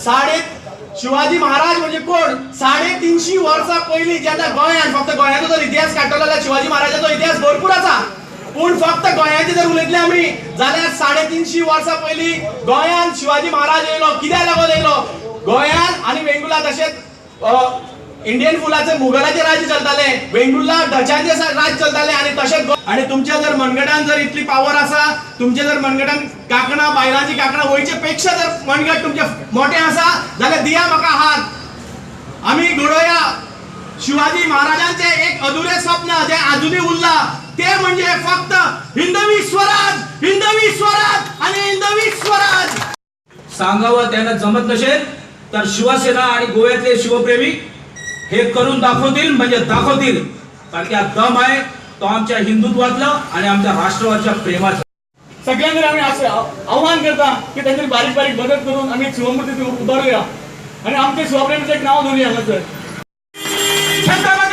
साडे शिवाजी महाराज म्हणजे कोण? 350 वर्सां पयलीं जेन्ना गोंयांत, फक्त गोंयाचो जर इतिहास काडटलो जाल्यार शिवाजी महाराजाचो इतिहास भरपूर आसा, पूण फक्त गोंयाचे जर उलयतले आमी जाल्यार 350 वर्सां पयलीं गोंयांत शिवाजी महाराज येयलो. कित्याक लागून येयलो गोंयांत आनी वेंगुर्ला? तशेंच इंडियन फुलाचे मुघलाचे राज्य चलताले, वेंगुर्ला डचांचे राज्य चलताले आनी तशेंच आनी तुमच्या जर मनगटान जर इतली पावर आसा, तुमच्या जर मनगटान कांकणां, बायलांची कांकणां वयचे पेक्षा जर मनगट तुमचे मोठे आसा जाल्यार दिया म्हाका हात, आमी घडोवया शिवाजी महाराजांचे एक अधुरे स्वप्न जे अजुनूय उरला, ते म्हणजे फक्त हिंदवी स्वराज, हिंदवी स्वराज आणि हिंदवी स्वराज. सांगावं त्यांना जमत नसेल तर शिवसेना आणि गोव्यातले शिवप्रेमी हे करून दाखवतील म्हणजे दाखवतील, कारण की हा दम आहे तो आमच्या हिंदुत्वातला आणि आमच्या राष्ट्रवादच्या प्रेमाचा. सगळ्यांनी आमी अशें आव्हान करता की तांच्यांनी बारीक बारीक मदत करून आमी एक शिवमूर्ती उबारूया आणि आमचे शिवप्रेमीचें एक नांव दवरुया हांगासर. छत्रपती.